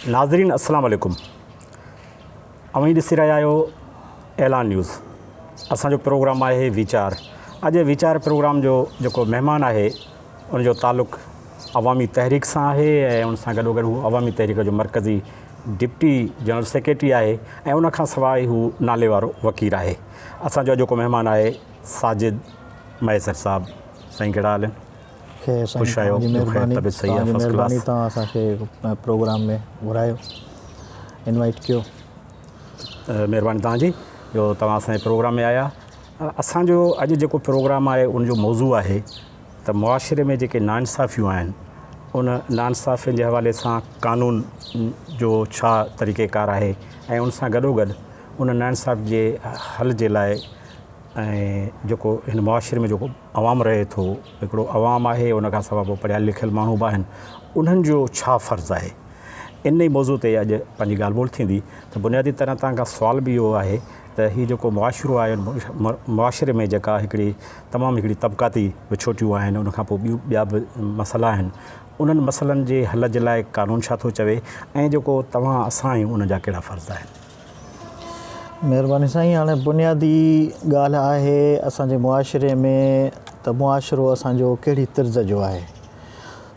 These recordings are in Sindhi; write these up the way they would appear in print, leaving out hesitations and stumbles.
ناظرين السلام عليڪم اوهين ڏسي رهيا آهيو اعلان نيوز اسان جو پروگرام آهي ويچار اڄ ويچار پروگرام جو جيڪو مهمان آهي ان جو تعلق عوامي تحريڪ سان آهي ۽ ان سان گڏو گڏ هو عوامي تحريڪ جو مرڪزي ڊپٽي جنرل سيڪريٽري آهي ۽ ان کان سواء هو نالي وارو وڪيل آهي اسان جو اڄوڪو مهمان آهي ساجد مهيسر صاحب سائين ڪهڙا حال آهن خير سائين خوش آهيو توهان جي خير مهرباني طبيعت صحيح توهان آهي جي فرسٽ مهرباني ڪلاس توهان اسان کي پروگرام ۾ گهرايو انوائٽ ڪيو. مهرباني توهان جي جو توهان اسان جي پروگرام ۾ آيا اسان جو اڄ جيڪو پروگرام آهي ان جو موضوع آهي ته معاشري ۾ جيڪي ناانصافيون آهن ان ناانصافين جي حوالي سان قانون جو ڇا طريقه ڪار آهي ۽ ان سان گڏو گڏ ان ناانصاف جي حل جي لاء ۽ جيڪو هن معاشري ۾ جيڪو عوام رهي ٿو، هڪڙو عوام آهي ان کان سواء پوء پڙهيل لکيل ماڻهو به آهن، انهن جو ڇا فرض آهي؟ ان ئي موضوع تي اڄ پنهنجي ڳالهه ٻولهه ٿيندي ته بنيادي طرح توهان کان سوال به اهو آهي ته هي جيڪو معاشرو آهي ان معاشري ۾ جيڪا هڪڙي تمام هڪڙي طبقاتي وڇوٽيون آهن ان کان پوء ٻيون ٻيا به مسئلا آهن انهن مسئلن جي حل جي لاء قانون ڇا ٿو چوي ۽ جيڪو توهان اسان آهيون ان جا ڪهڙا فرض آهن؟ مهرباني سائين هاڻي بنيادي ڳالهه آهي اسان جي معاشري ۾ ته معاشرو اسان جو ڪهڙي طرز جو آهي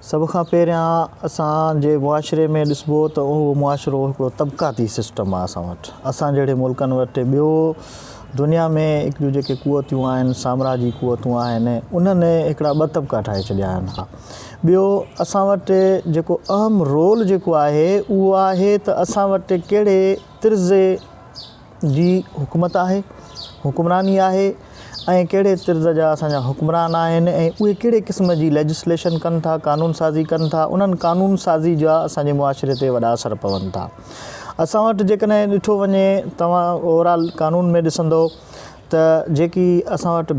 سڀ کان پهريان اسان جي معاشري ۾ ڏسبو ته اهو معاشرو هڪڙو طبقاتي سسٽم آهي اسان وٽ اسان جهڙي ملڪن وٽ ٻيو دنيا ۾ هڪڙيون جيڪي قوتون آهن سامراجي قوتون آهن انهن هڪڙا ٻه طبقا ٺاهي ڇڏيا آهن ٻيو اسان وٽ جيڪو اهم رول جيڪو آهي اهو آهي ته اسان وٽ ڪهڙي طرز جي حڪومت آهي، حڪمراني آهي ۽ ڪهڙي طرز جا اسان جا حڪمران آهن ۽ اهي ڪهڙي قسم جي ليجسليشن ڪن ٿا، قانون سازي ڪن ٿا، انهن قانون سازي جا اسان جي معاشري تي وڏا اثر پون ٿا. اسان وٽ جيڪڏهن ڏٺو وڃي توهان اوور آل قانون ۾ ڏسندو ته جيڪي اسان وٽ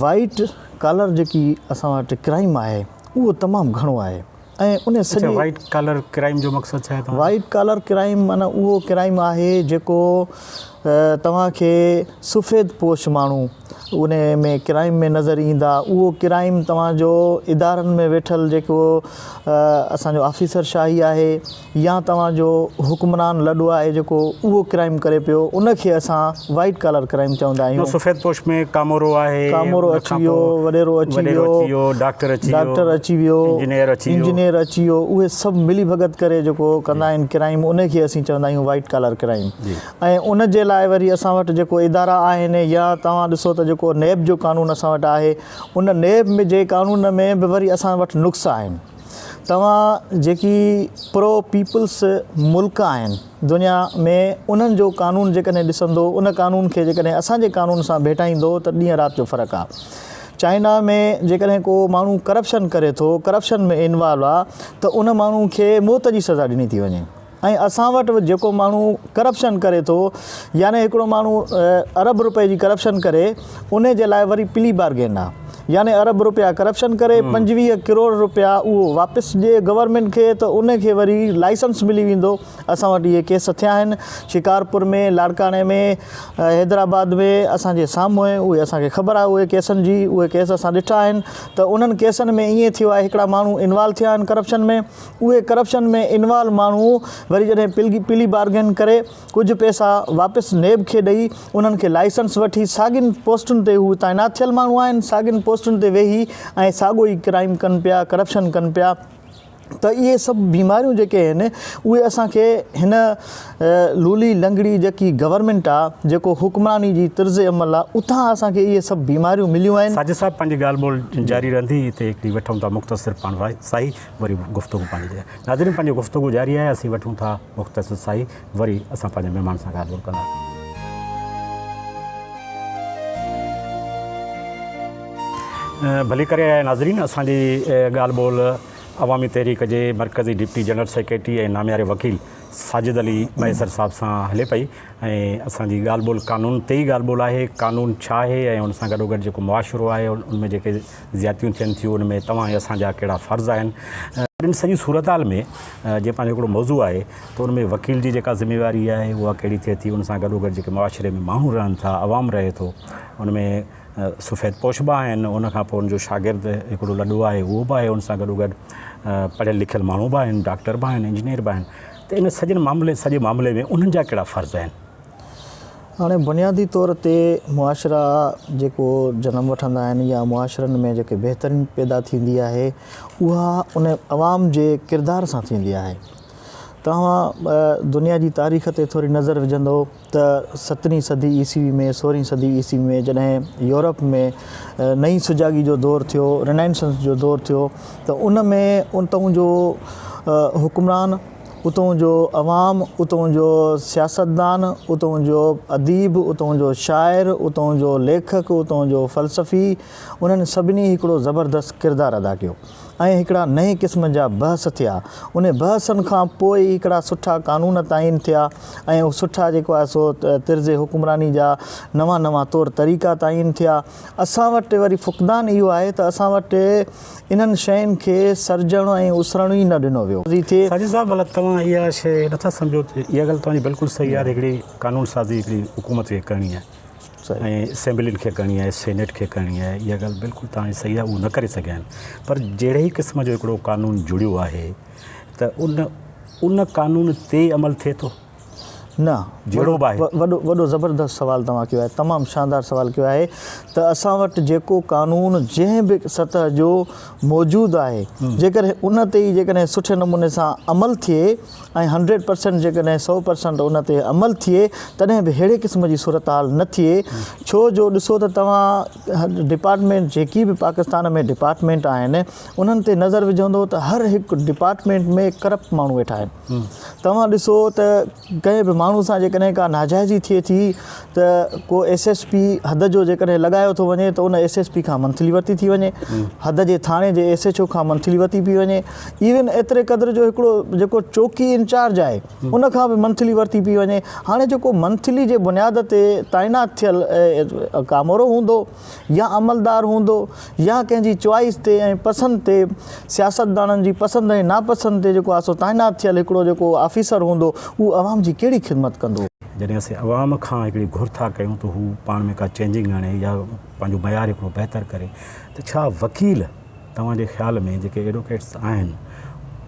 وائيٽ ڪالر جيڪي اسان وٽ ڪرائيم آهي اهو تمام گهڻو آهي ۽ ان سڄي وائيٽ ڪالر ڪرائيم جو مقصد ڇا آهي؟ وائيٽ ڪالر ڪرائيم معنيٰ اهو ڪرائيم آهي جيڪو توهان کي سفيد پوش ماڻهو ان ۾ ڪرائيم ۾ نظر ايندا اهو ڪرائيم توهان جو ادارن ۾ ويٺل جيڪو اسان جو آفيسر شاهي آهي يا توهان جو حڪمران لڏو آهي جيڪو اهو ڪرائيم ڪري پيو ان کي اسان وائيٽ ڪالر ڪرائيم چوندا آهيون. سفيد پوش ۾ ڪامورو آهي، ڪامورو اچي ويو، وڏيرو اچي ويو، ڊاڪٽر اچي ويو، ڊاڪٽر اچي ويو، انجنيئر اچي ويو، انجنيئر اچي ويو، اهي سڀ ملي ڀڳت ڪري جيڪو ڪندا آهن ڪرائيم ان کي اسين چوندا آهيون وائيٽ ڪالر ڪرائيم ۽ ان جي لاء وري اسان وٽ جيڪو ادارا آهن يا توهان ڏسو ته جيڪو نيب جو قانون اسان وٽ آهي ان نيب جي قانون ۾ به وري اسان وٽ نقص آهن. توهان جيڪي پرو پيپلس ملڪ آهن دنيا ۾ انهن جو قانون جيڪڏهن ڏسندو ان قانون کي جيڪڏهن اسان جي قانون سان ڀيٽائيندو ته ڏينهن رات جو فرق آ چائنا ۾ جيڪڏهن ڪو ماڻهو ڪرپشن ڪري ٿو ڪرپشن ۾ انوالو آ ته ان ماڻهو کي موت جي سزا ڏني ٿي وڃي ۽ اسان وٽ جيڪو ماڻهو ڪرپشن ڪري ٿو يعني هڪڙو ماڻهو ارب روپئي جي ڪرپشن ڪري ان جي لاء وري پلي بارگين آ يعني ارب روپيا ڪرپشن ڪري 25 ڪروڙ روپيا اهو واپس ڏي گورنمينٽ کي ته ان کي وري لائسنس ملي ويندو اسان وٽ اهي ڪيس ٿيا آهن شڪارپور ۾ لاڙڪاڻي ۾ حيدرآباد ۾ اسان جي سامهون اهي اسان کي خبر آهي اهي ڪيسن جي اهي ڪيس اسان ڏٺا آهن ته انهن ڪيسن ۾ ائين ٿيو آهي هڪڙا ماڻهو انوالو ٿيا آهن ڪرپشن ۾ اهي ڪرپشن ۾ انوالو ماڻهو وري جڏهن پلي بارگين ڪري ڪجهه پئسا واپس نيب کي ڏئي انهن کي لائسنس وٺي ساڳين پوسٽن تي هو تعينات ٿيل ماڻهو آهن ساڳين پوسٽن تي ويهي ۽ ساڳو ئي ڪرائيم ڪن پيا ڪرپشن ڪن پيا ته اهي سڀ بيماريون جيڪي آهن اهي اسان کي هن لولي لنگڙي جيڪي گورنمينٽ آ جيڪو حڪمراني جي طرز عمل آ اتان اسان کي اهي سڀ بيماريون مليون آهن. ساجد صاحب پنهنجي ڳالهه ٻولهه جاري رهندي هتي هڪڙي وٺون ٿا مختصر پاڻ ساهي وري گفتگو پنهنجي جاء. ناظرين پنهنجي گفتگو جاري آهي اسين وٺون ٿا مختصر ساهي وري اسان پنهنجي مهمان سان ڳالهه ٻولهه ڪنداسين. ڀلي ڪري آيا ناظرين اسان جي ڳالهه ٻولهه عوامي تحريڪ جي مرڪزي ڊپٽي جنرل سيڪريٽري ۽ نامياري وڪيل ساجد علي مهيسر صاحب سان هلي پئي ۽ اسان جي ڳالهه ٻولهه قانون تي ئي ڳالهه ٻولهه آهي قانون ڇا آهي ۽ ان سان گڏوگڏ جيڪو معاشرو آهي ان ۾ جيڪي زيادتيون ٿين ٿيون ان ۾ توهان ۽ اسان جا ڪهڙا فرض آهن ان سڄي صورتحال ۾ جي پنهنجو هڪڙو موضوع آهي ته ان ۾ وڪيل جي جيڪا ذميواري آهي اها ڪهڙي ٿئي ٿي ان سان گڏوگڏ جيڪي معاشري ۾ ماڻهو رهن ٿا عوام رهي ٿو ان ۾ سفيد پوش به آهن ان کان پوء ان جو شاگرد هڪڙو لڏو آهي اهو به آهي ان سان گڏوگڏ پڙهيل لکيل ماڻهو به آهن ڊاڪٽر به آهن انجنيئر به آهن. ته ان سڄن معاملي سڄي معاملي ۾ انهن جا ڪهڙا فرض آهن؟ هاڻي بنيادي طور تي معاشرا جيڪو جنم وٺندا آهن يا معاشرن ۾ جيڪي بهترين پيدا ٿيندي آهي اها ان عوام جي ڪردار سان ٿيندي آهي. توهان دنيا جي تاريخ تي ٿوري نظر وجهندو ته سترهين صدي عيسوي ۾ سورهين صدي عيسوي ۾ جڏهن يورپ ۾ نئين سجاڳي جو دور ٿيو، رينائنسنس جو دور ٿيو ته ان ۾ اتان جو حڪمران، اتان جو عوام، اتان جو سياستدان، اتان جو اديب، اتان جو شاعر، اتان جو ليکڪ، اتان جو فلسفي انهن سڀني هڪڙو زبردست ڪردار ادا ڪيو. ۽ هڪڙا نئين قسم جا بحث ٿيا. انهي بحثن کان پوء ئي هڪڙا سٺا قانون تعين ٿيا ۽ سٺا جيڪو آهي سو طرز حڪمراني جا نوان نوان طور طريقا تعين ٿيا. اسان وٽ وري فقدان اهو آهي ته اسان وٽ انهن شين کي سرجڻ ۽ اسرڻ ئي نه ڏنو ويو. ساجد صاحب ڀلا توهان اها شيء نٿا سمجهو ته اها ڳالهه توهان جي بلڪل صحيح آهي ته هڪڙي قانون سازي هڪڙي حڪومت کي ڪرڻي آهي. ۽ اسيمبلين کي ڪرڻي آهي سينيٽ کي ڪرڻي آهي اها ڳالهه بلڪل توهان جي صحيح آهي اهو نه ڪري سگهيا آهن پر جهڙي ئي قسم جو هڪڙو قانون جڙيو آهي ته ان ان قانون تي عمل ٿئي ٿو نه جهڙو به آهي وڏو وڏو زبردست سوال توهان ڪيو آهي تمام شاندار سوال ڪيو آهي ته اسان وٽ جيڪو قانون جنهن به سطح جو موجود آهي جيڪڏهن ان تي ئي جيڪڏهن سٺي نموني سان عمل ٿئي ۽ هنڊريڊ پرسنٽ جيڪڏهن 100% ان تي عمل ٿئي تڏهن به ههڙي قسم جي صورتحال نه ٿئي ڇو جو ڏسو ته توهان ڊپارٽمينٽ جيڪي به پاڪستان ۾ ڊپارٽمينٽ آهن انهن تي نظر وجهندو ته هر هڪ ڊپارٽمينٽ ۾ ڪرپٽ ماڻهو ويٺا آهن توهان ڏسو ته ڪنهن به ماڻهو سان جيڪڏهن ڪا ناجائزي ٿئي ٿي ته ڪو ايس ايس پي حد جو جيڪڏهن لڳايو ٿو وڃي ته ان ايس ايس پي کان منٿلي ورتي ٿي وڃي حد جي ٿاڻي جي ايس ايڇ او کان منٿلي ورتي پئي وڃي ايون ايتري قدر جو هڪڙو جيڪو چوڪي انچارج آهي ان کان به منٿلي ورتي پئي وڃي هاڻي جيڪو منٿلي جي بنياد تي تعينات ٿيل ڪامورو هوندو يا عملدار هوندو يا ڪنهن جي چوائس تي ۽ پسند تي سياستدانن جي پسند ۽ ناپسند تي جيڪو آهي سو تعينات ٿيل هڪڙو جيڪو آفيسر هوندو اهو عوام جي ڪهڙي خدمت ڪندو. جڏهن اسين عوام کان هڪڙي گهر ٿا ڪيون ته هو پاڻ ۾ ڪا چينجنگ آڻي يا پنهنجو معيار هڪڙو بهتر ڪري ته ڇا وڪيل توهان جي خيال ۾ جيڪي ايڊوڪيٽس آهن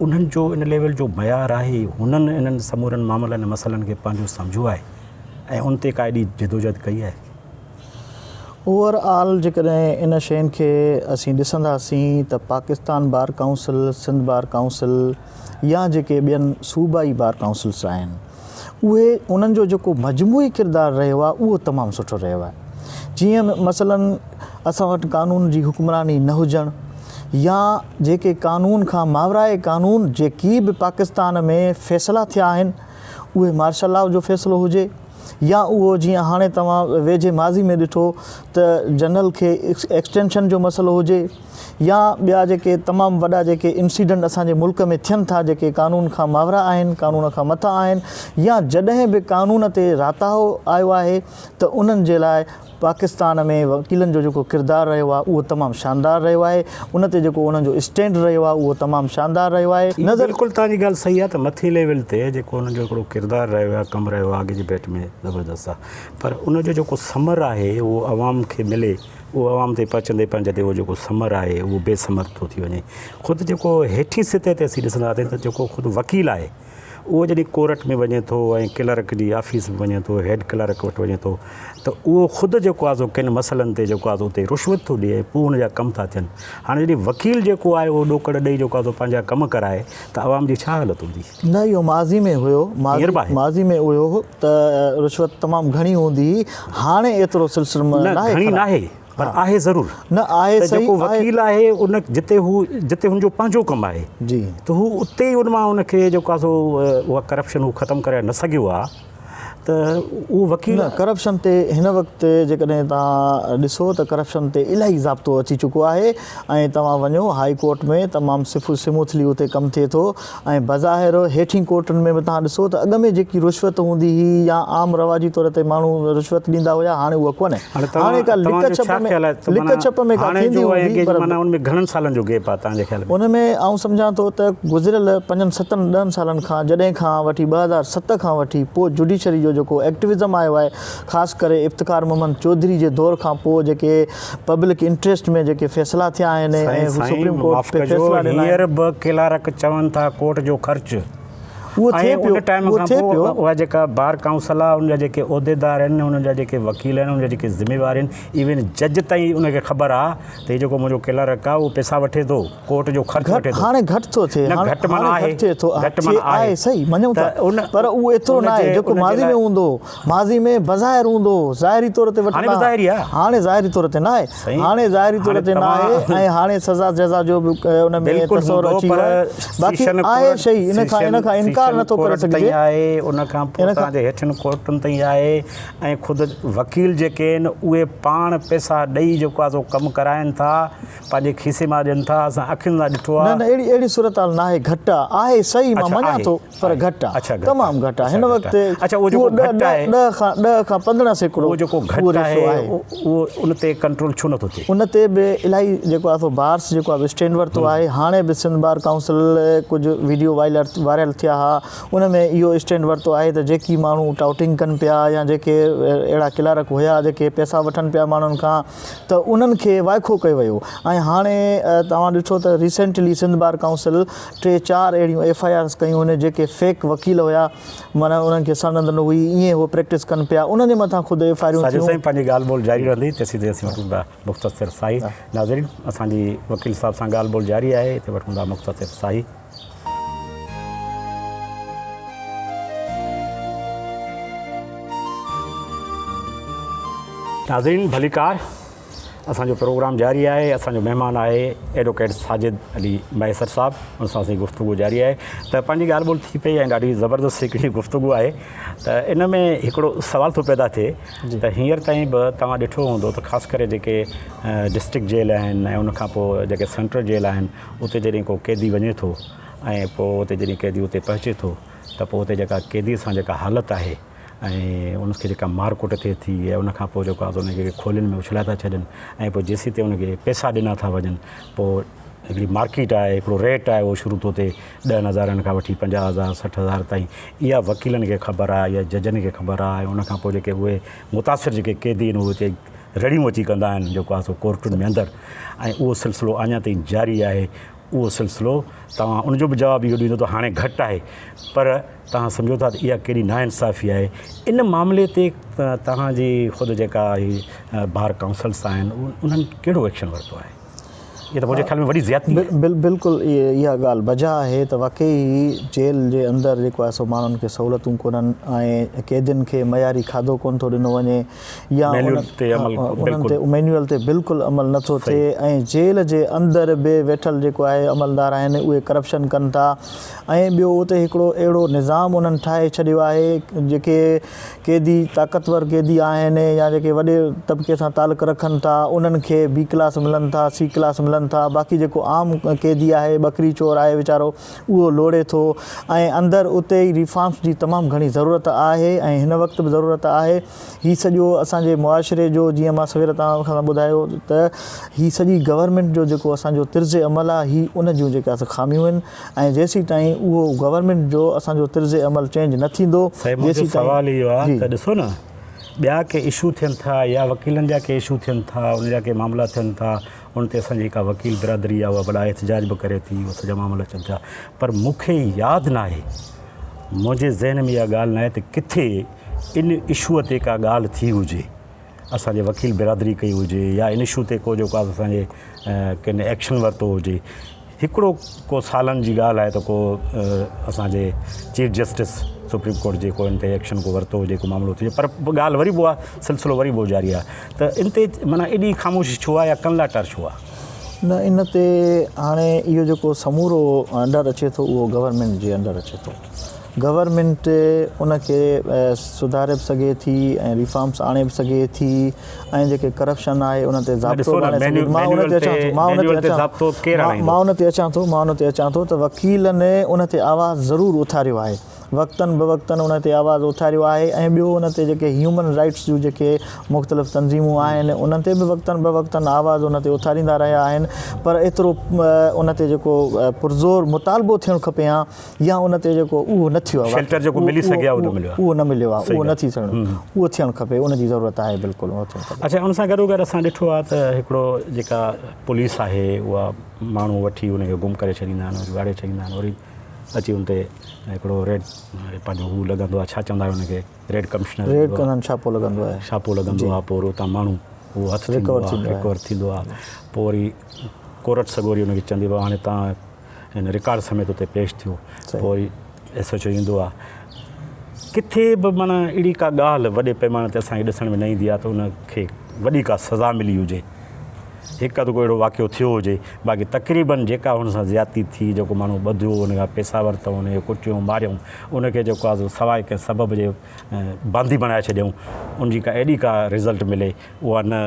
انهن جو ان ليول جو معيار آهي هنن انهن سمورن معاملن ۽ مسئلن کي پنهنجو سمجهيو آهي ۽ ان تي ڪا ايڏي جدوجهد ڪئي آهي؟ اوور آل جيڪڏهن ان شين کي اسين ڏسنداسين ته Pakistan bar council, Sindh bar council يا جيڪي ٻين صوبائي بار ڪائونسلس آهن اهي انهن جو جيڪو مجموعي ڪردار رهيو آهي اهو تمام سٺو رهيو آهي جيئن مثلاً اسان وٽ قانون جي حڪمراني نه هجڻ يا جيڪي قانون کان ماورائي قانون جيڪي به پاڪستان ۾ فيصلا ٿيا آهن اهي مارشل لا جو فيصلو هجي يا اهو جيئن هاڻي توهان ويجهي ماضي ۾ ڏٺو ته جنرل کي ايڪسٽينشن جو مسئلو هجي يا ٻيا جيڪي تمام وڏا جيڪي انسيڊنٽ اسان جي ملڪ ۾ ٿين ٿا جيڪي قانون کان ماورا آهن قانون کان مٿان آهن يا جڏهن به قانون تي راتاهو آيو آهي ته انهن جي لاء پاڪستان ۾ وڪيلن جو جيڪو ڪردار رهيو آهي اهو تمام شاندار رهيو آهي ان تي جيڪو انهن جو اسٽينڊ رهيو آهي اهو تمام شاندار رهيو آهي نظر بلڪل توهان جي ڳالهه صحيح آهي ته مٿين ليول تي جيڪو انهن جو هڪڙو ڪردار رهيو آهي ڪم رهيو آهي اڳ جي ڀيٽ ۾ زبردست آهي پر ان جو جيڪو ثمر آهي اهو عوام کي ملي اهو عوام تائين پهچندي پهچندي اهو جيڪو ثمر آهي اهو بي ثمر ٿو ٿي وڃي. خود جيڪو هيٺين سطح تي اسين ڏسنداسين ته جيڪو خود وڪيل آهي اهو جڏهن ڪورٽ ۾ وڃي ٿو ۽ ڪلرڪ جي آفيس ۾ وڃي ٿو هيڊ ڪلرڪ وٽ وڃي ٿو ته اهو خود جيڪو آهي سو ڪن مسئلن تي جيڪو آهي سو اتي رشوت ٿو ڏئي ۽ پوء ان جا ڪم ٿا ٿين. هاڻي جڏهن وڪيل جيڪو آهي اهو ڏوڪڙ ڏئي جيڪو آهي سو پنهنجا ڪم ڪرائي ته عوام جي ڇا حالت هوندي؟ نه اهو ماضي ۾ هيو ماضي ۾ اهو هو ته رشوت تمام گهڻي هوندي هئي هاڻي ايترو سلسلو نه گهڻي ناهي پر آهي ضرور نه آهي ته جيڪو وڪيل آهي ان جتي هو جتي هن جو پنهنجو ڪم آهي جي ته هو اتي ئي ان مان ان کي جيڪو آهي سو اها ڪرپشن هو ختم ڪرائي نه سگهيو آهي ته اهو وڪيل نه ڪرپشن تي هن وقت جيڪڏهن توهان ڏسو ته ڪرپشن تي الاهي ضابطو اچي چڪو آهي ۽ توهان وڃو هائي ڪورٽ ۾ تمام سموٿلي اتي ڪم ٿئي ٿو ۽ بظاهر هيٺين ڪورٽن ۾ به توهان ڏسو ته اڳ ۾ جيڪي رشوت هوندي هئي يا عام رواجي طور تي ماڻهو رشوت ڏيندا هيا هاڻي اها ڪونهي هاڻي ڪا لڪ ڇپ ۾ لڪ ڇپ ۾ ڪا ٿيندي هوندي پر ان ۾ گهڻن سالن جو گيپ آهي توهان جي خيال ۾ ان ۾ آئون سمجهان ٿو ته گذريل پنجن ستن ڏهن سالن کان جڏهن کان وٺي 2007 کان وٺي پوء جوڊيشري جو جيڪو ايڪٽوزم آيو آهي خاص ڪري افتخار محمد چوڌري جي دور کان پوء جيڪي پبلڪ انٽريسٽ ۾ جيڪي فيصلا ٿيا آهن ۽ سائين سپريم معاف ڪورٽ ڪجو فيصلا ڏنا هينئر آهن. به ڪلارڪ چون ٿا ڪورٽ جو خرچ. اهو ٿئي پيو ان ٽائيم اهو کان ٿئي پوء پيو. اها جيڪا بار ڪائونسل آهي ان جا جيڪي عهديدار آهن انهن جا جيڪي وڪيل آهن انهن جا جيڪي ذميوار آهن ايون جج تائين ان کي خبر آهي ته هي جيڪو منهنجو ڪلرڪ آهي اهو پئسا وٺي ٿو ڪورٽ جو خرچ گهٽ وٺي ٿو هاڻي گهٽ ٿو ٿئي نه هاڻي گهٽ معنيٰ هاڻي آهي گهٽ ٿئي ٿو گهٽ ٿئي معنيٰ آهي آهي صحيح مڃون ته ٿا ان پر اهو ايترو ان نه آهي جي جيڪو ان جي ماضي لاء ۾ هوندو هو ماضي ۾ بظاهر هوندو هو ظاهري طور تي هاڻي وٺندا به ها ظاهري آهي هاڻي ظاهري طور تي نه آهي سائين هاڻي ظاهري طور هاڻي تي نه آهي توهان ۽ هاڻي سزا جزا جو به ان ۾ بلڪل تصور هوندو اچي پر ويو آهي باقي سيشن آهي ڪورٽ صحيح ان کان سيشن ان کان انڪار سيشن نٿو ڪري ڪورٽ تائين سگهجي آهي ان کان پوء ان کان توهان جي هيٺين ڪورٽن تائين آهي ۽ خود وڪيل جيڪي آهن اهي پاڻ پئسا ڏئي جيڪو آهي سو ڪم ڪرائن ٿا پنهنجي کيسي مان ڏين ٿا اسان اکين سان ڏٺو نه آهي نه اهڙي اهڙي صورتحال نه آهي گهٽ آهي آهي صحيح مان اڇا مڃان آهي ٿو پر آهي گهٽ آهي اڇا گهٽ تمام آهي گهٽ آهي اڇا هن گهٽ وقت آهي اڇا اهو اهو جيڪو ڏهه گهٽ ڏهه آهي ڏهه کان ڏهه کان 15% اهو جيڪو اهو گهٽ ريشو آهي آهي اهو ان تي ڪنٽرول ڇو نٿو ٿئي؟ ان تي به الاهي جيڪو آهي سو بارس جيڪو آهي اسٽينڊ ورتو آهي هاڻي به سنڌ بار ڪائونسل ڪجهه ويڊيو وائلر وائرل ٿيا ها ان ۾ اهو اسٽينڊ ورتو آهي ته جيڪي ماڻهو ٽائوٽنگ ڪن پيا يا جيڪي اهڙا ڪلارڪ هيا جيڪي پئسا وٺن پيا ماڻهن کان ته انهن کي وائکو ڪيو ويو ۽ هاڻي توهان ڏٺو ته ريسينٽلي سنڌ بار ڪائونسل ٽي چار اهڙيون ايف I آرز ڪيون هن جيڪي فيڪ وڪيل هيا معنيٰ انهن کي سند نه هئي ائين هو پريڪٽس ڪن پيا انهن جي مٿان خود ايف I آرون ساجد ٿيون. سائين پنهنجي ڳالهه ٻولهه جاري رهندي تيسين تائين اسين وٺون ٿا مختصر ساهي ناظرين اسان جي وڪيل صاحب سان ڳالهه ٻولهه جاري آهي هتي وٺون ٿا مختصر ساهي. ناظرين ڀليڪار اسان جو پروگرام جاري آهي اسان جو مهمان آهي ايڊوڪيٽ ساجد علي مهيسر صاحب ان سان اسان جي گفتگو جاري آهي ته پنهنجي ڳالهه ٻولهه ٿي پئي ۽ ڏاڍي زبردست هڪڙي گفتگو آهي ته ان ۾ هڪڙو سوال ٿو پيدا ٿئي ته هينئر تائين به توهان ڏٺو هوندو ته خاص ڪري جيڪي ڊسٽرڪٽ جيل آهن ۽ ان کان پوء جيڪي سينٽرل جيل آهن اتي جڏهن ڪو قيدي وڃي ٿو ۽ پوء اتي جڏهن قيدي اتي پهچي ٿو ته پوء اتي جيڪا قيدي سان جيڪا حالت آهي ۽ ان کي جيڪا مار ڪٽ ٿئي ٿي ۽ ان کان پوء جيڪو آهي ان کي کولين ۾ اڇلائي ٿا ڇڏن ۽ پوء جيسين تائين ان کي پئسا ڏنا ٿا وڃن پوء هڪڙي مارڪيٽ آهي هڪڙو ريٽ آهي اهو شروع ٿو ٿئي ڏهن هزارن کان وٺي 50 هزار 60 هزار تائين اها وڪيلن کي خبر آهي يا ججن کي خبر آهي ان کان پوء جيڪي اهي متاثر جيڪي قيدي آهن اهي اتي رڙيون اچي ڪندا آهن جيڪو آهي سو ڪورٽن ۾ اندر ۽ اهو سلسلو اڃا تائين جاري آهي اهو سلسلو توهان ان جو به جواب اهو ڏيندو ته هاڻي گهٽ آهي پر توهان سمجهو ٿا ته اها ڪيڏي ناانصافي آهي ان معاملي تي توهان جي خود جيڪا هي بار ڪائونسلس آهن انهن ڪهڙو ايڪشن ورتو آهي اها ته منهنجي خيال ۾ وڏي زيادتي آهي. بلڪل اها ڳالهه بجا آهي ته واقعي جيل جي اندر جيڪو آهي سو ماڻهن کي سهولتون ڪونهن ۽ قيدين کي معياري کاڌو ڪونه ٿو ڏنو وڃي يا مينيول تي عمل انهن تي مينيول تي بلڪل عمل نه ٿو ٿئي ۽ جيل جي اندر به ويٺل جيڪو آهي عملدار آهن اهي ڪرپشن ڪن ٿا ۽ ٻيو اتي هڪڙو اهڙو نظام انهن ٺاهي ڇڏيو آهي جيڪي قيدي طاقتور قيدي آهن يا جيڪي وڏي طبقي سان تعلق رکن ٿا انهن کي بي ڪلاس ملن ٿا سي ڪلاس ملن ٿا باقي جيڪو عام قيدي آهي ٻڪري چور آهي ويچارو اهو لوڙي ٿو ۽ اندر اتي ئي ريفارمس جي تمام گهڻي ضرورت آهي ۽ هن وقت به ضرورت آهي. هي سڄو اسان جي معاشري جو جيئن مان سوير توهان کان ٻڌايو ته هي سڄي گورنمينٽ جو جيڪو اسان جو طرز عمل آهي هي ان جون جيڪا سا خاميون آهن ۽ جيسين تائين اهو گورنمينٽ جو اسان جو طرز عمل چينج نه ٿيندو سائين منهنجو جيسين تائين سوال اهو آهي جي. ته ڏسو نه ٻيا ڪي اشو ٿين ٿا يا وڪيلن جا ڪي اشو ٿين ٿا ان جا ڪي معاملا ٿين ٿا ان تي اسان جي جيڪا وڪيل برادري آهي اها وڏا احتجاج به ڪري ٿي اهي سڄا معاملا اچن ٿا پر مون کي ياد ناهي منهنجي ذهن ۾ اها ڳالهه ناهي ته ڪٿي ان اشوء تي ڪا ڳالهه ٿي هجي اسان جي وڪيل برادري ڪئي هجي يا ان اشو تي ڪو جيڪو آهي اسان جي ڪن ايڪشن ورتو هجي هڪڙو ڪو سالن جي ڳالهه آهي ته ڪو اسان جي چيف جسٽس سپريم ڪورٽ جي ڪو ان تي ايڪشن ڪو ورتو هجي ڪو معاملو ٿي پر ڳالهه وري به اها سلسلو وري به جاري آهي ته ان تي معنيٰ ايڏي خاموشي ڇو آهي يا ڪن لاٽار ڇو آهي؟ نه ان تي هاڻي اهو جيڪو سمورو انڊر اچي ٿو اهو گورنمينٽ جي انڊر اچي ٿو گورنمينٽ ان کي سڌاري به سگهي ٿي ۽ ريفارمس آڻي به سگهي ٿي ۽ جيڪي ڪرپشن آهي ان تي ضابطو به آڻي سگهي ٿي مان ان تي اچان ٿو مان ان تي اچان ٿو مان ان تي اچان ٿو مان ان تي اچان ٿو ته وڪيلن ان تي آواز ضرور اٿاريو آهي وقتن بوقتن ان تي آواز اٿاريو آهي ۽ ٻيو ان تي جيڪي هيومن رائٽس جون جيڪي مختلف تنظيمون آهن انهن تي به وقتن بوقتن آواز ان تي اٿاريندا رهيا آهن پر ايترو ان تي جيڪو پرزور مطالبو ٿيڻ کپي ها يا ان تي جيڪو اهو نه ٿيو آهي شيلٽر جيڪو ملي سگهي ها اهو نه مليو آهي اهو نه مليو آهي اهو نه ٿي سگهندو اهو ٿيڻ کپي ان جي ضرورت آهي بلڪل اهو ٿيڻ کپي. اڇا ان سان گڏو گڏ اسان ڏٺو آهي ته هڪڙو جيڪا پوليس آهي اها ماڻهو وٺي ان کي گم ڪري ڇڏيندا آهن وري واڙي ڇڏيندا آهن وري اچي ان تي هڪڙو ريڊ پنهنجو هو لڳندو آهي ڇا چوندا آهيو ان کي ريڊ ڪمشنر ريڊ ڪندا آهن ڇاپو لڳندو آهي ڇاپو لڳندو آهي پوء وري اتان ماڻهو اهو هٿ ٿيندو آهي رڪور ٿيندو آهي پوء وري ڪورٽ سڳوري ان کي چوندي بابا هاڻي توهان هن رڪارڊ سميت اتي پيش ٿيو پوء وري ايس ايڇ او ايندو آهي ڪٿي به معنيٰ اهڙي ڪا ڳالهه وڏي پيماني تي اسانکي ڏسڻ ۾ نه ايندي آهي ته ان کي وڏي ڪا سزا ملي هجي هڪ اڌ ڪو اهڙو واقعو ٿيو هجي باقي تقريبن جيڪا هن سان زيادتي ٿي جيڪو ماڻهو ٻڌيو ان کان پئسا ورتائون ان کي ڪٽيون ماريائون ان کي جيڪو آهي سو سواء ڪنهن سبب جي باندي بڻائي ڇڏيائون ان جي ڪا ايڏي ڪا رزلٽ ملي اها نه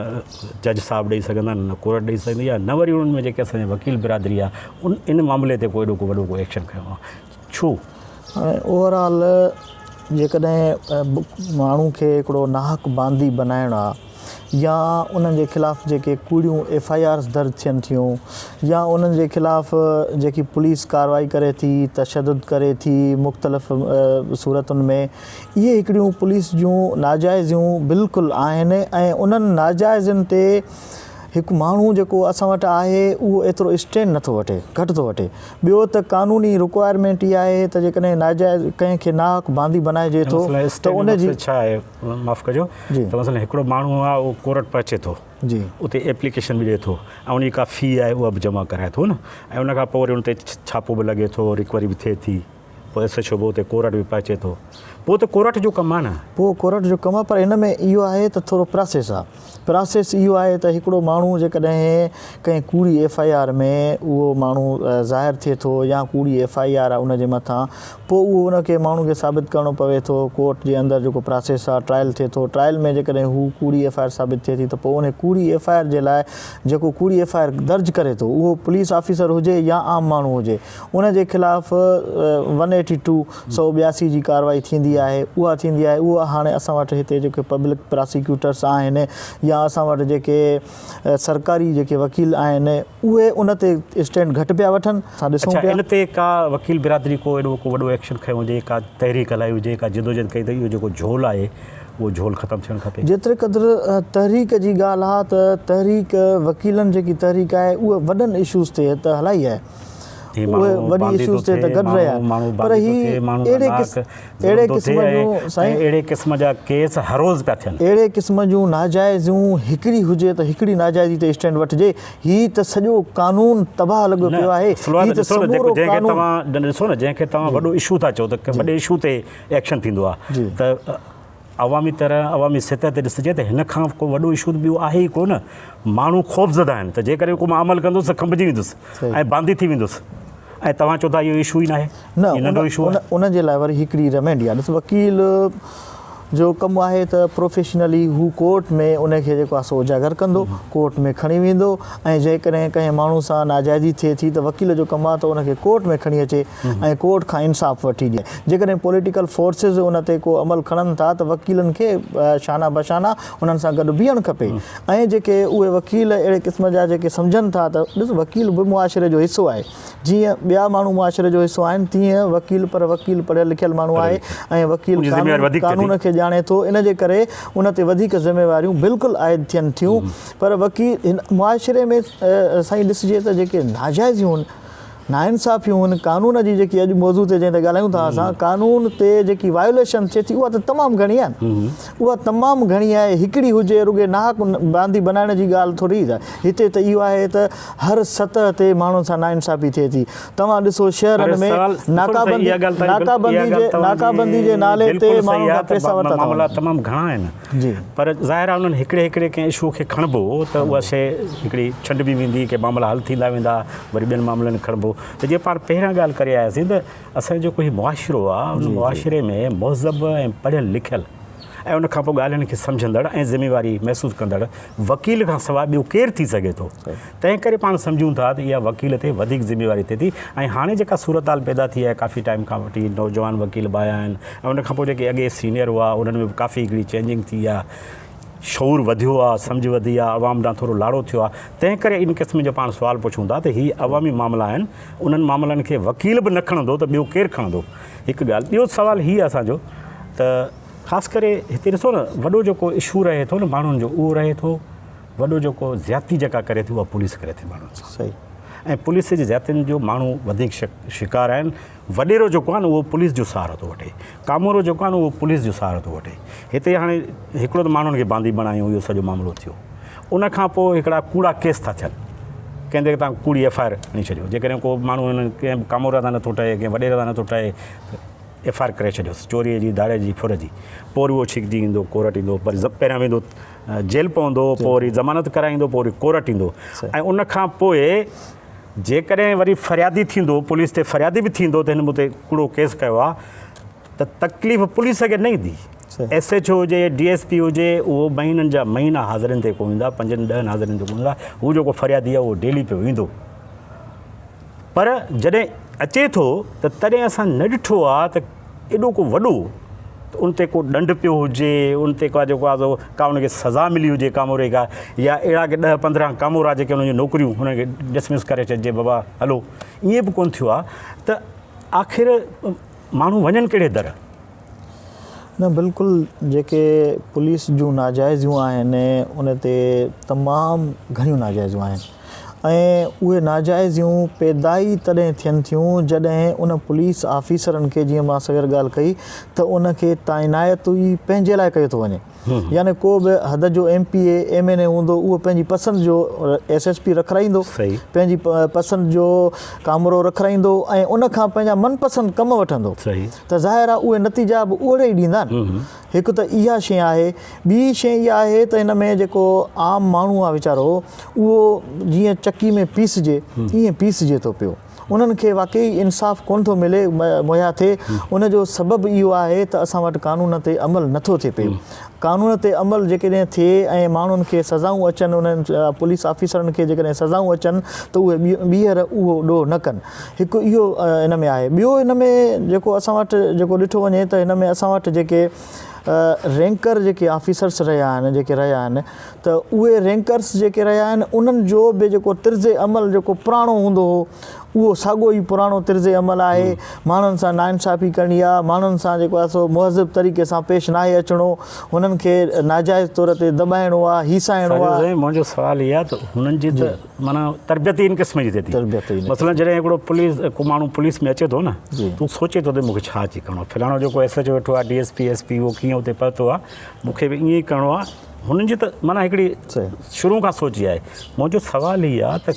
جج صاحب ڏئي سگهندا نه ڪورٽ ڏئي سگهندي آهي نه وري انهن ۾ جيڪي اسان جي وڪيل برادري آهي ان ان معاملي تي ڪو ايڏو ڪو وڏو ڪو ايڪشن کنيو آهي ڇو؟ هاڻي اوور آل جيڪڏهن ماڻهو کي هڪڙو ناحق باندي بنائڻ آهي يا انهن جي خلاف جيڪي ڪوڙيون ايف I آرز درج ٿين ٿيون يا انهن جي خلاف جيڪي پوليس ڪارروائي ڪري ٿي تشدد ڪري ٿي مختلف صورتن ۾ اهي هڪڙيون پوليس جون ناجائزيون بلڪل آهن ۽ انهن ناجائزين تي هڪ ماڻهو جيڪو اسان وٽ آهي اهو ايترو اسٽينڊ نٿو وٺي گهٽ ٿو وٺي ٻيو ته قانوني رڪوائرمينٽ اها آهي ته جيڪڏهن ناجائز ڪنهن کي ناحق باندي بنائجي ٿو ته ان جي ڇا آهي معاف ڪجو ته مثلا هڪڙو ماڻهو آهي اهو ڪورٽ پهچي ٿو جي اتي ايپليڪيشن به ڏئي ٿو ۽ ان جي ڪا في آهي اها به جمع ڪرائي ٿو نه ۽ ان کان پوء وري ان تي ڇاپو به لڳي ٿو رڪوري به ٿئي ٿي پوء ايس ايڇ او به اتي ڪورٽ به پهچي ٿو. پوء ته ڪورٽ جو ڪم آهي نه. پوء ڪورٽ جو ڪم آهي پر ان ۾ اهو آهي ته ٿورو پراسيس آهي. پراسيس اهو آهي ته هڪڙو ماڻهو جيڪڏهن ڪنهن ڪوڙي ايف I R ۾ اهو ماڻهو ظاهر ٿئي ٿو يا ڪوڙي ايف I R آهي ان جي مٿان پوء اهو ان کي ماڻهو کي ثابت ڪرڻو پوي ٿو ڪورٽ جي اندر جيڪو پراسيس آهي ٽرائل ٿئي ٿو ٽرائل ۾ جيڪڏهن هو ڪوڙي ايف I R ثابت ٿئي ٿي ته پوء ان ڪوڙي ايف I R جي لاء جيڪو ڪوڙي ايف I R درج ڪري ٿو اهو پوليس آفيسر هجي يا عام ماڻهو هجي ان جي خلاف ون ايٽي ٽو، 182، جي ڪارروائي ٿيندي آهي، اها ٿيندي آهي، اها هاڻي اسان وٽ هتي جيڪي پبلڪ پراسيڪيوٽرس آهن يا اسان وٽ جيڪي سرڪاري جيڪي وڪيل آهن اهي ان تي اسٽينڊ گهٽ پيا وٺن، اسان ڏسون اڇا پيا. ان تي ڪا وڪيل برادري ڪو ايڏو ڪو وڏو ايڪشن کنيو هجي، ڪا تحريڪ هلائي هجي، ڪا جدوجهد ڪئي ته اهو جيڪو جهول آهي اهو جهول ختم ٿيڻ کپي. جيتري قدر تحريڪ جي ڳالهه آهي ته تحريڪ وڪيلن جيڪي تحريڪ آهي اها وڏن اشوز تي ته هلائي آهي. هي اهي ماڻهو وڏي باندي ٿو اشوز تي ٿئي ته گڏ رهيا ماڻهو ماڻهو پر باندي ٿو هي ٿئي ماڻهو اهڙي سان قسم ناحق ظلم اهڙي ٿو قسم ٿئي جون ۽ سائين اهڙي قسم جا ڪيس هر روز پيا ٿين. اهڙي قسم جون ناجائزيون هڪڙي هجي ته هڪڙي ناجائزي تي اسٽينڊ وٺجي هي ته سڄو قانون تباهه لڳو نه پيو آهي سلوات هي ته ڏسو نه جيڪو سمورو جنهن کي قانون توهان ڏسو نه جنهن کي توهان وڏو اشو ٿا چئو ته وڏي اشو تي ايڪشن ٿيندو آهي جي. ته عوامي طرح عوامي سطح تي ڏسجي ته هن کان ڪو وڏو اشو ته ٻيو آهي ئي ڪونه. ماڻهو خوفزده آهن ته جيڪڏهن ڪو مان عمل ڪندس ته کنڀجي ويندس ۽ باندي ٿي ويندس ۽ توهان چئو ٿا اهو اشو ئي ناهي، نه هي ننڍو اشو آهي. ان جي لاء وري هڪڙي ريميڊي آهي. ڏس وڪيل جو ڪم آهي ته پروفيشنلي هو ڪورٽ ۾ ان کي جيڪو آهي سو اجاگر ڪندو، ڪورٽ ۾ کڻي ويندو ۽ جيڪڏهن ڪنهن ماڻهو سان ناجائزي ٿئي ٿي ته وڪيل جو ڪم آهي ته ان کي ڪورٽ ۾ کڻي اچي ۽ ڪورٽ کان انصاف وٺي ڏئي. جيڪڏهن پوليٽيڪل فورسز ان تي ڪو عمل کڻن ٿا ته وڪيلن کي شانه بشانه انهن سان گڏ بيهڻ کپي ۽ جيڪي اهي وڪيل اهڙي قسم جا جيڪي سمجهن ٿا ته ڏس وڪيل به معاشري جو حصو آهي جيئن ٻيا ماڻهو معاشري جو حصو آهن تيئن وڪيل پر وڪيل پڙهيل لکيل ماڻهو آهي ۽ وڪيل قانون کي ڄاڻي ٿو ان جي ڪري ان تي وڌيڪ ذميواريون بلڪل عائد ٿين ٿيون پر وڪيل هن معاشري ۾ سائين ڏسجي ته جيڪي ناجائزيون ناانصافيون هن قانون جي جيڪي اڄ موضوع تي جنهن تي ڳالهايون ٿا اسان قانون تي جيڪي وايوليشن ٿئي ٿي اها ته تمام گهڻي آهي اها تمام گهڻي آهي هڪڙي هجي رڳي ناحق باندي بنائڻ جي ڳالهه ٿوري هتي ته اهو آهي ته هر سطح تي ماڻهن سان ناانصافي ٿئي ٿي توهان ڏسو شهرن ۾ ناڪابندي ناڪابندي جي ناڪابندي جي نالي تي ماڻهن کان پئسا ورتا ٿا وڃن تمام گهڻا آهن پر ظاهر آهي انهن هڪڙي هڪڙي ڪنهن اشو کي کڻبو ته اها شيء هڪڙي ڇنڊبي ويندي ڪي معاملا حل ٿيندا ويندا وري ٻين معاملن کي کڻبو ته جيئن پاڻ پهريان ڳالهه ڪري آياسين ته اسان جو جيڪو هي معاشرو آهي ان معاشري ۾ مهذب ۽ پڙهيل لکيل ۽ ان کان پوء ڳالهين کي سمجهندڙ ۽ ذميواري محسوس ڪندڙ وڪيل کان سواء ٻيو ڪير ٿي سگهي ٿو تنهن ڪري پاڻ سمجهون ٿا ته اها وڪيل تي وڌيڪ ذميواري ٿئي ٿي ۽ هاڻي جيڪا صورتحال پيدا ٿي آهي ڪافي ٽائيم کان وٺي نوجوان وڪيل به آيا آهن ۽ ان کان پوء جيڪي اڳي سينيئر هئا انهن ۾ به ڪافي هڪڙي چينجنگ ٿي آهي شعور وڌيو آهي سمجهه وڌي آهي عوام ڏانهن ٿورو لاڙو ٿيو آهي تنهن ڪري ان قسم جو پاڻ سوال پڇون ٿا ته هي عوامي معاملا آهن انهن معاملن کي وڪيل به نه کڻندو ته ٻيو ڪير کڻندو هڪ ڳالهه ٻيو سوال هي آهي اسانجو ته خاص ڪري هتي ڏسو نه وڏو جيڪو اشو رهي ٿو نه ماڻهن جو اهو رهي ٿو وڏو جيڪو زيادتي جيڪا ڪري ٿي اها پوليس ڪري ٿي ماڻهن سان صحيح. ۽ پوليس جي زيادتين جو ماڻهو وڌيڪ شڪار آهن. وڏيرو جيڪو آهي نه اهو پوليس جو سهارو ٿو وٺي، ڪامورو جيڪو آهي نه اهو پوليس جو سهارو ٿو وٺي. هتي هاڻي هڪڙو ته ماڻهن کي باندي بڻايون اهو سڄو معاملو ٿيو. ان کان پوء هڪڙا ڪوڙا ڪيس ٿا ٿين. ڪنهن تي تان ڪوڙي ايف I R هڻي ڇڏيو. جيڪڏهن ڪو ماڻهو هن ڪنهن به ڪامورا تان نٿو ٺهي، ڪنهن وڏيري تان نٿو ٺهي ته ايف I R ڪري ڇڏيوس چوريء جي، ڌاڙي جي، ڦر جي. پوء وري اهو ڇڪجي ايندو، ڪورٽ ايندو، پر پهريان ويندو جيل پوندو، پوء وري ضمانت ڪرائيندو، پوء وري ڪورٽ ايندو ۽ ان کان پوء جيڪڏهن وري فريادي ٿيندو، پوليس تي فريادي به ٿيندو ته هن مون تي ڪوڙو ڪيس ڪيو آهي ته تڪليف پوليس کي نه ايندي. ايس ايڇ او هجي، ڊي ايس پي هجي، اهو مهينن جا مهينا حاضرين تي ڪونه ايندا، پنجن ڏهن حاضرين تي ڪونه ايندا، هو جيڪو فريادي آهي اهو ڊيلي پيو ايندو. پر جڏهن اچي ٿو ته تڏهن اسان نه ڏٺو آهي ته ايڏو ڪو وڏو ته ان تي ڪو ڏنڊ پيو هجي، ان تي ڪا جيڪو آهي سو ڪا ان کي سزا ملي هجي ڪاموري کان يا اهڙا ڪي ڏهه 15 ڪامورا جيڪي انهن جون نوڪريون انهن کي ڊسمس ڪري ڇڏجي بابا هلو ائين به ڪونه ٿيو آهي ته آخر ماڻهو وڃن ڪهڙي در؟ نه بلڪل جيڪي پوليس جون ناجائزيون آهن ان تي تمام گهڻيون ناجائزيون آهن ۽ اهي ناجائزيون پيدا ئي تڏهن ٿين ٿيون جڏهن ان پوليس آفيسرن کي جيئن مان سوير ڳالهه ڪئي ته ان کي تعينايت ئي پنهنجي لاء ڪيو ٿو وڃي يعني ڪو به حد جو M P A M N A هوندو اهو پنهنجي پسند جو ايس ايس پي رکرائيندو پنهنجي پسند جو ڪامورو رکرائيندو ۽ ان کان پنهنجا من پسند ڪم وٺندو ته ظاهر آهي اهي نتيجا به اهڙي ئي ڏيندا نه. هڪ ته اها شيء آهي، ٻي شيء اها آهي ته هن ۾ جيڪو عام ماڻهو آهي ويچارو اهو جيئن چڪي ۾ پيسجي ائين پيسجي ٿو پيو. انهن کي واقعي انصاف ڪونه ٿو ملي مهيا ٿئي ان جو سبب اهو آهي ته اسان وٽ قانون تي عمل نٿو ٿئي پيو. قانون تي عمل جيڪڏهن ٿئي ۽ ماڻهن کي سزائون اچن انهن پوليس آفيسرن کي جيڪڏهن سزائون اچن ته اهي ٻيهر اهو ڏوهه نه ڪن. هڪ اهو ان ۾ آهي. ٻيو ان ۾ جيڪو اسان وٽ جيڪو ڏٺو وڃي ته هن ۾ اسان وٽ جيڪي رينڪر جيڪي آفيسرس رهيا آهن جيڪي رهيا آهن ته اهي رينڪرس جيڪي رهيا آهن انهن جو به جيڪو طرز عمل جيڪو پراڻو هوندو هو اهو ساڳو ئي پراڻو طرز عمل آهي ماڻهن سان ناانصافي ڪرڻي آهي ماڻهن سان جيڪو آهي سو مهذب طريقي سان پيش ناهي اچڻو هنن کي ناجائز طور تي دٻائڻو آهي هيسائڻو آهي. منهنجو سوال هي آهي ته هنن جي ته معنيٰ تربيت ئي ان قسم جي ٿئي ٿي. تربيت ئي مثلاً جڏهن هڪڙو پوليس ڪو ماڻهو پوليس ۾ اچي ٿو نه ته سوچي ٿو ته مون کي ڇا اچي ڪرڻو آهي فلاڻو جيڪو ايس ايڇ او ويٺو آهي D S P S P اهو ڪيئن اتي پهتو آهي مون کي به ائين ئي ڪرڻو آهي هنن جي ته معنيٰ هڪڙي شروع کان سوچ ئي آهي منهنجو سوال هي آهي ته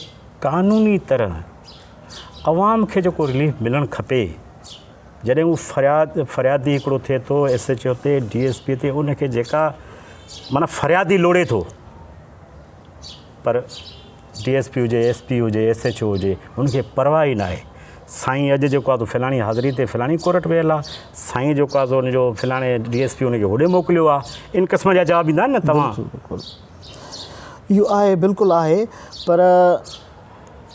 قانوني طرح عوام کي جيڪو رليف ملڻ کپي جڏهن هو فرياد فريادي هڪڙو ٿئي ٿو ايس ايڇ او تي ڊي ايس پي تي ان کي جيڪا معنيٰ فريادي لوڙي ٿو پر ڊي ايس پي هجي، ايس پي هجي، ايس ايڇ او هجي، هن کي پرواهه ئي ناهي. سائين اڄ جيڪو آ سو فلاڻي حاضري تي فلاڻي ڪورٽ ويل آ، سائين جيڪو آ سو ان جو فلاڻي ڊي ايس پي ان کي هوڏي موڪليو آ. ان قسم جا جواب ايندا آهن نه توهان. بلڪل بلڪل اهو آهي بلڪل آهي پر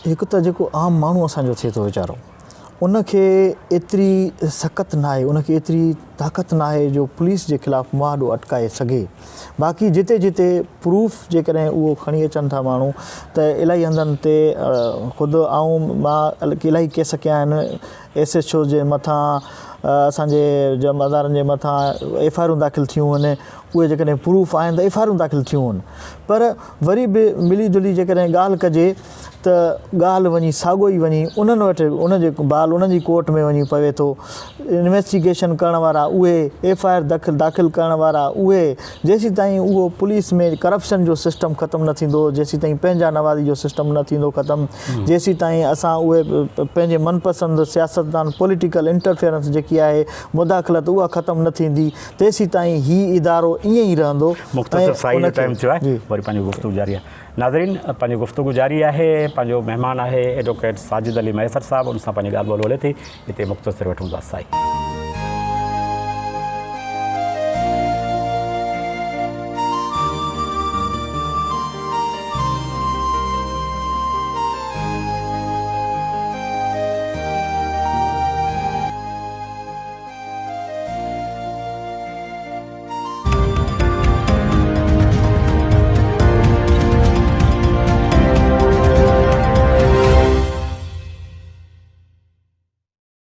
هڪ ته جيڪو عام ماڻهو اسان جو ٿئي ٿو ويچارو ان کي ايتري سڪت ناهي ان کي ايتري طاقت ناهي جو پوليس جي خلاف مهاڏو اٽڪائي سگهي باقي جتي جتي پروف جيڪڏهن اهو کڻي اچن ٿا ماڻهو ته الاهي هنڌن تي خود آئون مان الاهي ڪيس ڪيا آهن ايس ايڇ او جي مٿان اسانجي جمعدارن جي مٿان ايف I آرون داخل ٿيون آهن اهي جيڪڏهن پروف آهن ته ايف I آرون داخل ٿيون آهن پر وري به ملي جلي جيڪڏهن ڳالهه ڪجي ته ڳالهه وڃي ساڳو ئي وڃي انهن وٽ ان جي بال انهن جي ڪورٽ ۾ وڃي پوي ٿو انويسٽيگيشن ڪرڻ وارا اهي ايف I R داخل داخل ڪرڻ وارا اهي جيسين تائين اهو پوليس ۾ ڪرپشن جو سسٽم ختم نه ٿيندو جيسين تائين پنهنجا نوازي جو سسٽم نه ٿيندو ختم جيسين تائين اسان اهي پنهنجي من پسند سياستدان پوليٽيڪل انٽرفيئرنس جيڪي آهي مداخلت اها ختم نه ٿيندي تيسين تائين هي ادارو ائين ئي رهندو مختصر سائين جو ٽائيم ٿيو آهي وري پنهنجو گفتگو جاري آهي ناظرين پنهنجي گفتگو جاري آهي پنهنجو مهمان آهي ايڊوڪيٽ ساجد علي مهيسر صاحب ان سان پنهنجي ڳالهه ٻولهه هلي ٿي هتي مختصر وٺون ٿا سائي.